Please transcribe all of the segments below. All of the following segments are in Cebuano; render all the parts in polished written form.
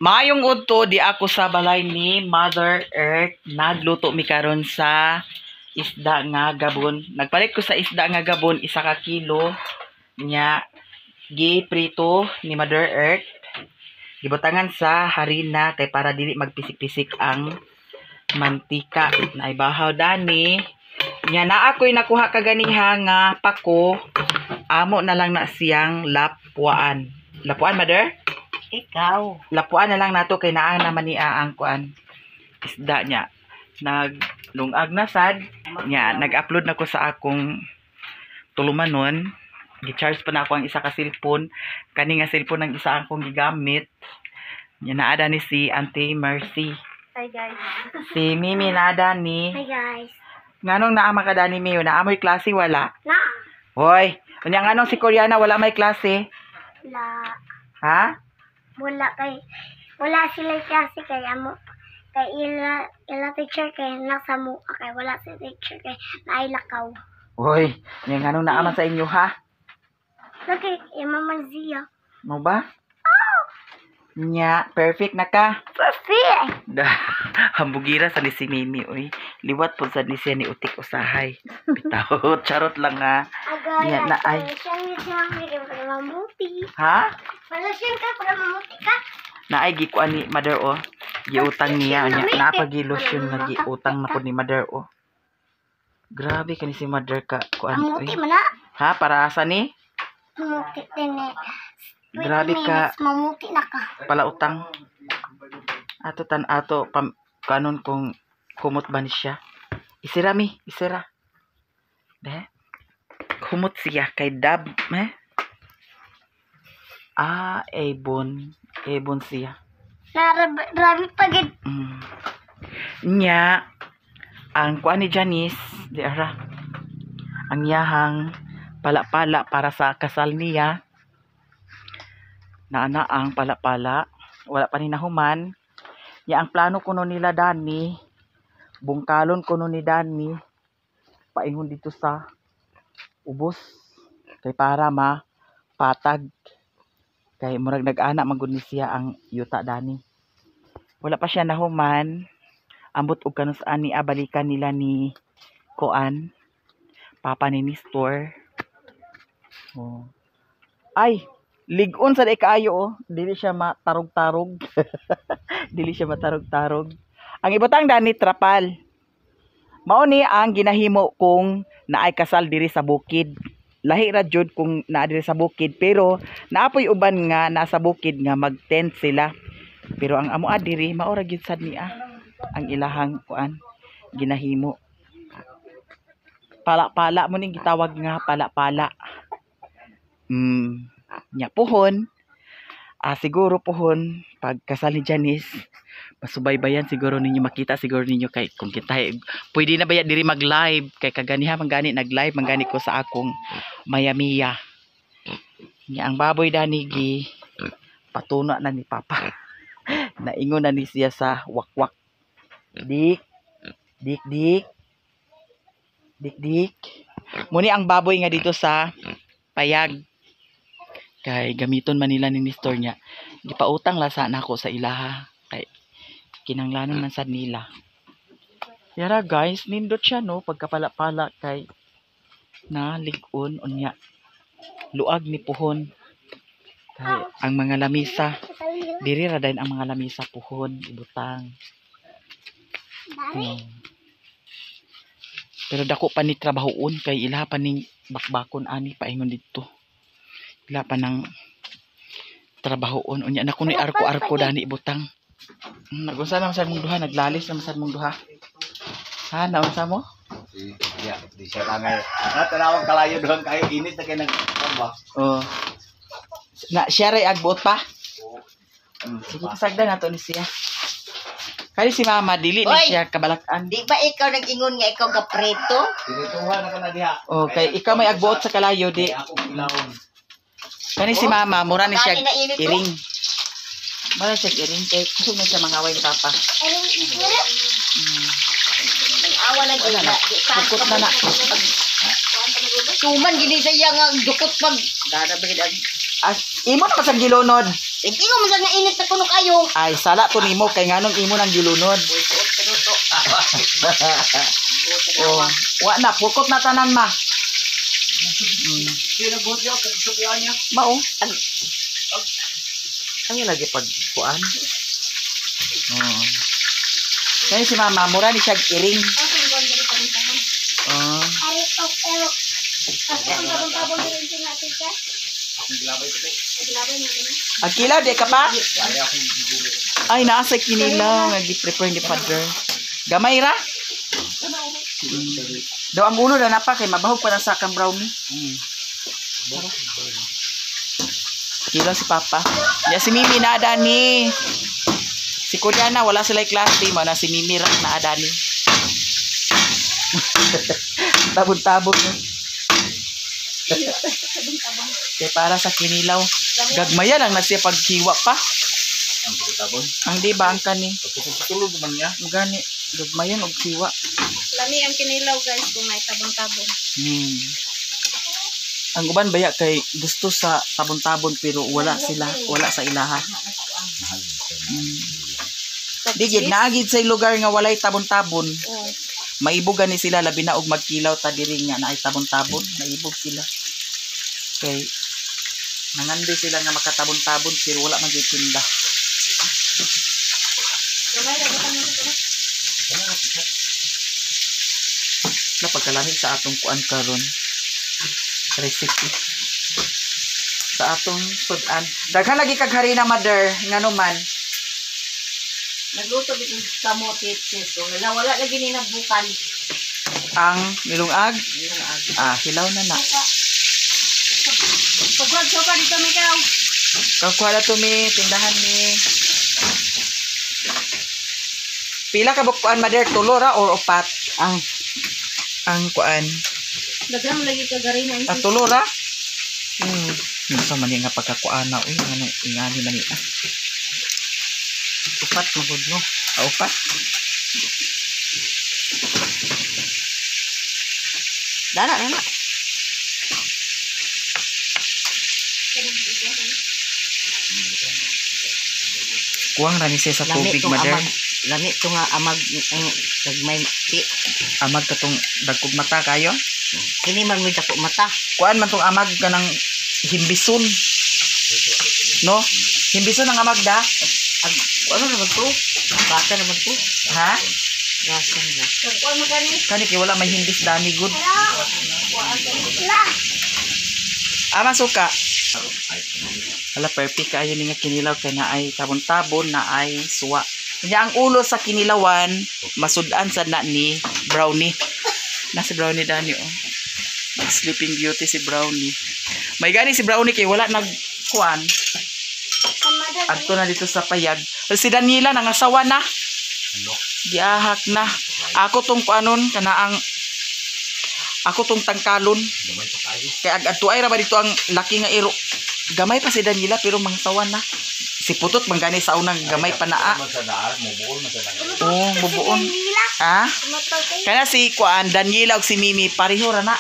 Maayong udto, di ako sa balay ni Mother Earth. Nagluto mi karon sa isda nga gabon. Nagpalit ko sa isda nga gabon, 1 ka kilo. Nya giprito ni Mother Earth. Gibutangan sa harina kay para dili magpisik-pisik ang mantika. Naibahaw dani. Nya naa ko'y nakuha kaganiha nga pako. Amo na lang na siyang lapuan. Lapuan, Mother? Ikaw. Lapuan na lang nato kay naa naman niya ang kuan, isda niya. Naglungag na sad niya, nag-upload na ko sa akong tulumanon. Gi-charge pa na ako ang isa ka cellphone, kani nga cellphone ang isa akong gigamit niya. Naada ni si Auntie Mercy. Hi, guys. Si Mimi naada ni. Hi, guys. Nganong naa man ka dani, Mio? Naa mo'y klase, wala? Na. Hoy, unya nganong si Koreana wala may klase? La. Ha? Wala kay wala sila klase kay amo kay ila ila teacher kay nasa mua kay wala si teacher kay nailakaw. Hoy, unya nganong naa man sa inyo, ha? Lagi mama Zia. Mo ba? Nya, perfect na ka. Perfect. Da, hambugira sa ni si Mimi, uy. Liwat po sa ni siya ni utik usahay. Bitaw, charot lang ha. Agay. Nya, na ay. Siya siya kay para mamuti. Ha? Wala siya kay para mamuti ka. Naay gikuan ni Mother oh. Giutang niya nya. Napagilosyon nga giutang na ko ni Mother oh. Grabe kani si Mother ka kuan uy. Mamuti man na. Ha, para asa ni? Mamuti din eh. 20 Grabe ka. minutes, mamuti na ka. Pala utang. Ato tan ato pam kanon kung kumot ba ni siya. Isira mi, isira. De. Kumot siya kay dab, eh? Ah, ebon. Ebon siya. Narabi pagid. Nya, ang kuan ni Janice, di ara. Ang iyahang pala-pala para sa kasal niya. Naana ang pala-pala. Wala pa ni nahuman. Nya ang plano kuno nila Dani, bungkalon kuno ni Dani, paingon dito sa ubos kay para ma patag kay murag nag-ana man gud ni siya ang yuta dani. Wala pa siya nahuman. Ambot og kanus ani balikan nila ni kuan, papa ni Nestor. Oh. Ay, lig-on sa kaayo oh. Dili siya matarog-tarog. Dili siya matarog-tarog. Ang ibutang dani trapal. Mao ni ang ginahimo kung naay kasal diri sa bukid. Lahi ra jud kung naa diri sa bukid, pero naapoy uban nga nasa bukid nga mag-tent sila. Pero ang amo diri mao ra gyud sad niya ang ilahang kuan, ginahimo. Pala-pala mo ning gitawag nga pala-pala. Nya puhon. Ah, siguro puhon pag kasal ni Janice, masubaybayan siguro ninyo, makita siguro ninyo kay kung kita pwede na ba ya diri mag-live kay kaganiha man gani nag-live man gani ko sa akong Mayamiya. Nya ang baboy dani gi patuna na ni Papa. Naingon na ni siya sa wakwak. Dik, dik, dik. Dik, dik. Muni ang baboy nga dito sa payag. Kay gamiton man nila ni Nestor niya. Gipautang la sa nako sa ilaha kay kinanglanon man sad nila. Yara guys, nindot siya no pagkapala-pala kay na lig-on unya. Luag ni puhon. Kay ang mga lamisa, diri ra dayon ang mga lamisa puhon ibutang. Dali. Pero dako pa ni trabahoon kay ilaha pa ning bakbakon ani paingon didto. Ila pa nang trabahoon unya na kunoy arko-arko dani ibutang. Nagunsa naman sad mong duha, naglalis naman sad mong duha. Ha, naunsa mo? Si, ya, di siya langay. Na tanawang kalayo doon kayo init na kay nag ba? Oh. Na siya ray agbuot pa. Sige, pasagdan nato ni siya. Kani si mama dili ni Oy! siya kabalakan. Di ba ikaw nag-ingon nga ikaw gapreto? Dinituhan na ka na diha. Oh, kay ikaw may agbuot sa kalayo di. Kay ako ilawon. Kani si mama mura ni siya Kani na init, oh. iring. Mura siya iring kay kusog na siya mangaway ni papa. Anong isira? Awa na Wala na. di pa. Dukot na na. Tuman gini sa iya nga dukot pag Dara ba gid as imo na ka sa gilunod. Ingon mo sa nga init na kuno kayo. Ay, sala to nimo kay nganong imo nang gilunod. Oh, wa na pukot na tanan ma. Mao. Ang lagi pag kuan. Oo. Kaya si mama, mura ni siya iring. Oh. Ari og erok. Ang kilaw, di ka pa? Ay, nasa kinilaw. Nga gi-prepare ni Father. Gamay ra? Daw ang ulo na napa kay mabahog pa na sa akang brownie. Kilaw si Papa. Ya si Mimi na adani. Si Kuya na wala sila klase mo na si Mimi ra na adani. Tabon-tabon. No? Kay para sa kinilaw. Gagmaya lang na siya paghiwa pa. Ang tabon. Ang di ba ang kani? Pagpuputulog man niya. Gani gagmayan og hiwa. Lami ang kinilaw guys kung may tabon-tabon. Ang uban baya kay gusto sa tabon-tabon pero wala sila, wala sa ilaha. Di gid naagid sa lugar nga walay tabon-tabon. Oh. Maibog gani sila labi na og magkilaw ta diri nga naay tabon-tabon, maibog sila. Kay nangandi sila nga makatabon-tabon pero wala man gyud tinda. Gamay ra butang na ito. Napagkalamig sa atong kuan karon. Recipe. Sa atong sudan. Daghan lagi kag harina mother ngano man. Nagluto dito sa kamote sis. Wala wala lagi ni nagbukan. Ang nilungag. Ah, hilaw na na. Pagwag soka dito mikaw. Kakuha na to mi, tindahan mi. Pila ka kuan mother tulo ra or upat? Ang Ang kuan. Daghan mo lagi kag harina. Ah, tulo ra? Unsa man ni nga pagkakuana uy ngano ingani man ni ah. upat magud no. Ah, upat. Dana dana. Kuwang ra ni siya sa Lami tubig tong mother. amag. Lami to nga amag ang gagmay ti. Amag katong dagkog mata kayo. Kini man may dako mata. Kuan man tong amag kanang himbison. No? Himbison ang amag da. Ag ano naman to? Bata naman to. Ha? Gasa na. Kagkuan mo kani. Kani kay wala may himbis dani good. La. Ama suka. Hala perfect kaayo ni nga kinilaw kay naay tabon-tabon naay suwa. Nya ang ulo sa kinilawan masud-an sa na ni Brownie. Na si Brownie dani oh. Sleeping Beauty si Brownie. May gani si Brownie kay wala nag kuan. Adto na dito sa payag. Si Daniela nangasawa na. Ano? Giahak na. Ako tong kuanon kanaang ako tong tangkalon. Gamay pa kayo. Kay ag adto ay ra ba dito ang laki nga iro. Gamay pa si Daniela pero mangsawa na. Si Putot manggani sa unang gamay pa naa. Man sa daan, mubuon man sa daan. Oo, bubuon. Ha? Kana si kuan Daniela ug si Mimi pareho ra na.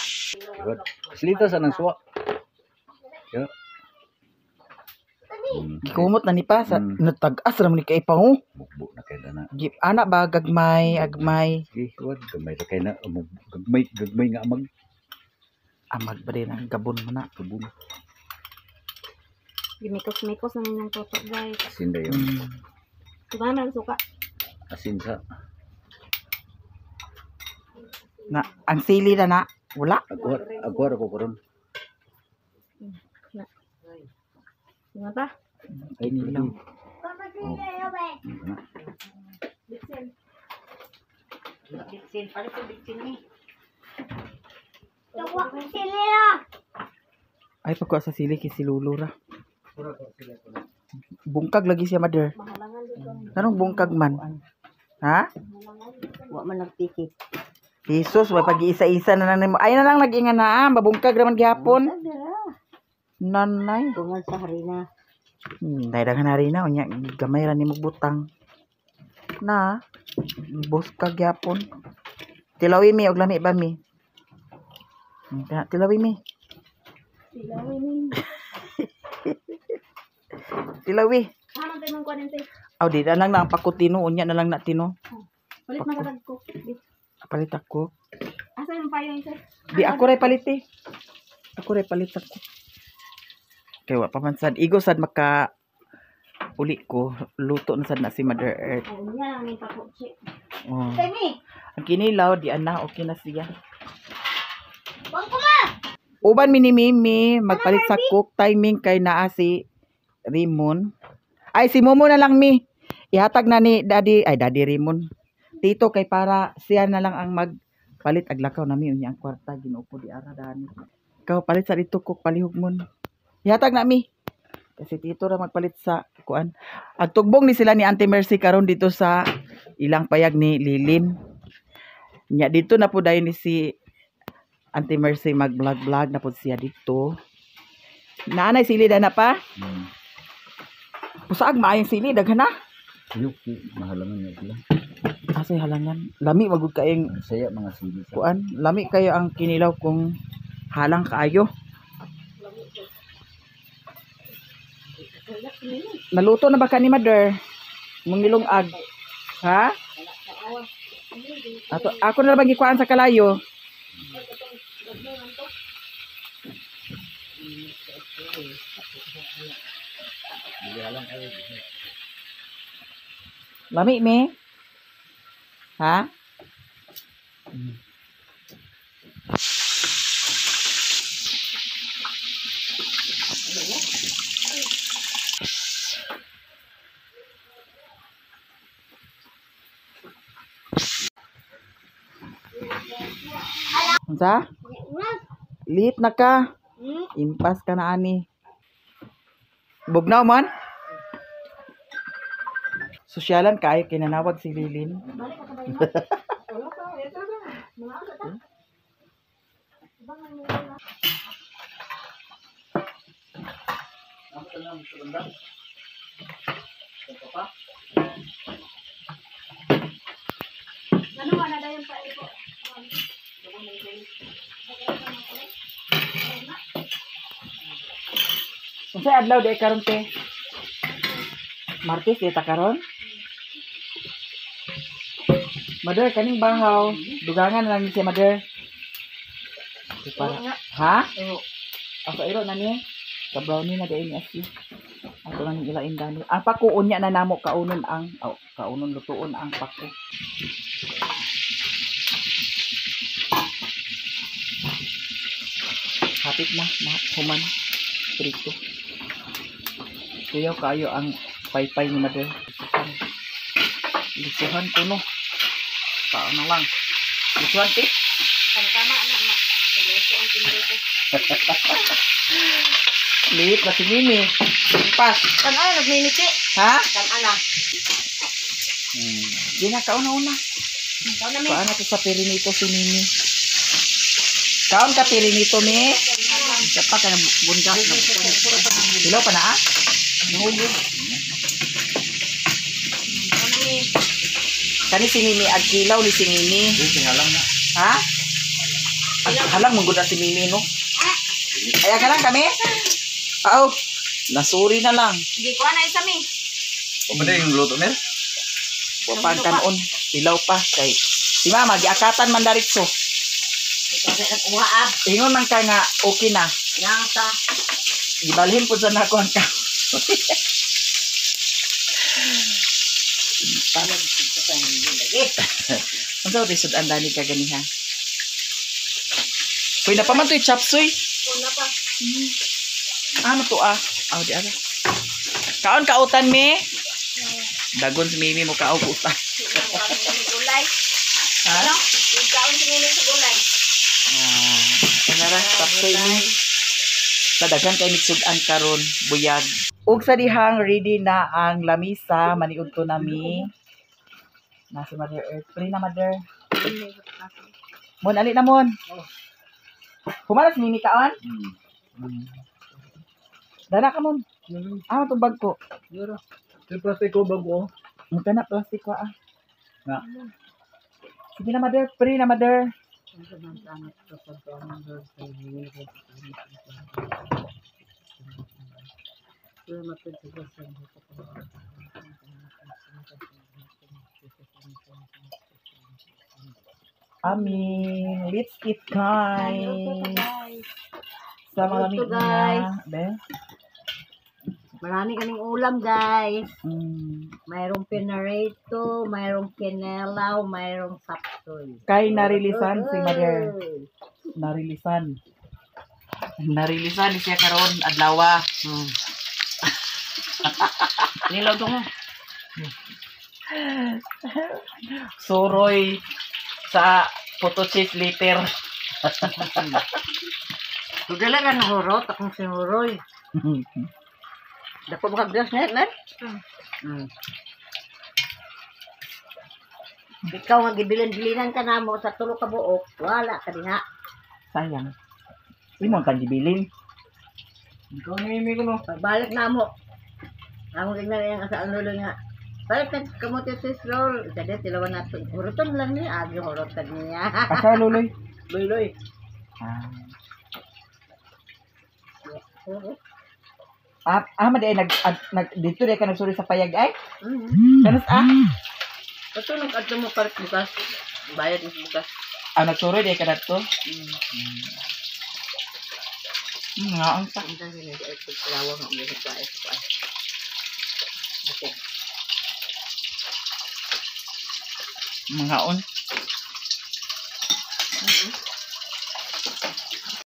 Good. Slita sa nang suwa. Yeah. Gikumot na ni pa sa natag-as ra man ni kay pango. Mukbo na kay na. Gi ana ba gagmay agmay Sige, wad gamay ra kay na gagmay gagmay nga amag amag ba din ang gabon mo na. kabun. Gimikos-mikos na ninyang toto guys. Asin dayon. Diba na ang suka? Asin sa Na ang sili na na wala. agwar agwar ko karon. Diba ta? Ay Kinilaw. Oh. Na. Bitsin. Bitsin palit to bitsin ni. Tuwa sila. Ay pagkuha sa sili kay si Lolo ra. Bungkag lagi siya mother. Mahalangan dito. Anong bungkag man? Ha? Wa man nagpikit. Jesus, wa pag-iisa-isa na lang nimo. Ay na lang nag-inga na, ah. Mabungkag raman gihapon. Nanay. Tungan sa harina. Dahil daghan na rin na unya gamay ra nimo butang. Na, boss ka gyapon. Tilawi mi og lami ba mi? Tilawi mi. Silawin ni. Tilawi. Ah, man tayo mong kuha din. Aw, di na lang na ang pakutino. Unya na lang na tino. Palit magatag ko. Di. Palit ako. Asa yung payong sir? Di ako ray palit eh. Ako ray palit ako. Kay wa pa man sad igo sad maka uli ko luto na sad na si Mother Earth. Oh, niya lang yung pako. Oh. Temi. Ang kinilaw di ana okay na siya. Wag ko ma. Uban mi ni Mimi magpalit sa cook timing kay naa si Rimon. Ay si Momo na lang mi. Ihatag na ni Daddy ay Daddy Rimon. Tito kay para siya na lang ang magpalit aglakaw nami unya ang kwarta Ginoo ko di ara dani. Ikaw palit sa dito cook palihog mon. Ihatag na mi. Kasi tito ra magpalit sa kuan. Ang tugbong ni sila ni Auntie Mercy karon dito sa ilang payag ni Lilin. Nya dito na po dayon ni si Auntie Mercy mag-vlog-vlog na po siya dito. Naanay sili na pa? Pusaag maayong sili daghan na. Yuki, mahalangan na sila. Asay halangan. Lami magud kaayong Ang saya mga sili sa. kuan. Lami kayo ang kinilaw kung halang kaayo. Naluto na ba ka ni Mother? Mungilong ag. Ha? Ato, ako na lang gikuan sa kalayo. Lami mi. Ha? Unsa? Lit na ka. Impas ka na ani. Bugnaw man. Sosyalan kaayo kinanawag si Lilin. Balik ka ba yun? Wala pa. Ito na. Mga asa ta. Ano nga na dayon pa ito? Unsay adlaw di karon te? Martes di ta karon? Mother, kaning bahaw. Dugangan na lang ni si Mother. Di Para. Ha? Ako iro na ni. Sa brownie na dahil ni Ashley. Ako lang yung ilain dani. Ang pakuon niya na namo kaunon ang oh, kaunon lutuon ang pako. Hapit na, na human. Prito. Kuyaw kayo ang paypay ni Mother. Lisuhan ko no. Kaon na lang. Lisuhan ti. Tama na na. Seryoso ang pinito. Liit na si Mimi. Pas. Kan-ana nagmimiti. Ha? Kan-ana. Di na kauna-una. Ikaw na mi. Paano to sa pirinito si Mimi? Kaon ka pirinito, mi? Isa pa ka na bunda. Hilaw pa na ah? Ikaw na mi. Kani si Mimi, ang kilaw ni si Mimi. Hindi, halang na. Ha? Ang halang mong na si Mimi, no? Ay, ang halang kami? Oo. Nasuri na lang. Sige, kuha na isa mi. O ba yung luto, Mer? Wa pa ang kanon. Hilaw pa. Kay, si Mama, giakatan man daritso. Ikaw sa nagkuha ab. Ingon man ka nga, okay na. Nang sa Gibalhin po sa nako ang ka. Ang sa risod ang dani ka ganiha. Uy, napaman to'y chop suey. Una pa. Ano to ah? Aw, di ara. Kaon kautan mi. Dagon si Mimi mo kaog utan. Ang gulay. Ha? Ano? Ikaw si Mimi sa gulay. Ah, ano ra, chop suey mi. Sa daghan kay mitsud-an karon, buyag. Ug sa dihang ready na ang lamisa, maniud to nami. Nasa Mother Earth. Free na Mother. Mon, ali na mon. Humalas Mimi kaon? Dana ka mon. Ah, itong bag ko. Yung plastic ko bago. Ang kana plastic ko ah. Nga. Sige na Mother, free na Mother. Amin. Let's eat, guys. Sa malamig Luto, guys. na. Be? Marami kaming ulam, guys. Mm. Mayroong pinarito, mayroong kinelaw, mayroong sapsoy. Kay narilisan si Mother. Narilisan. Narilisan ni siya karon adlawa. Nilaw to nga. Suroy sa photo cheese later. Dugala ka na hurot, akong sinuroy. Dako ba kag net, net? Ikaw nga gibilin-bilinan ka namo sa tulo ka buok, wala ka diha. Sayang. Imo ang kanjibilin. Ikaw na yung ko no. Pagbalik namo. Amo gignan yang sa ano nga. Balik na kamote sis roll. Dali tilawan nato. Huroton lang ni agi hurotan niya. Asa luloy? Luy-luy. Ah. Ah, ah man di ay nag, nag dito di ka nagsuri sa payag ay. Kanus ah? Patulog adto mo parit bukas. Bayad mo bukas. Ah, nagsuri di ka dadto. Nga ang sa Ang dami na di ay pagpalawa nga mo sa ay sa ay. Bukog. Mga on.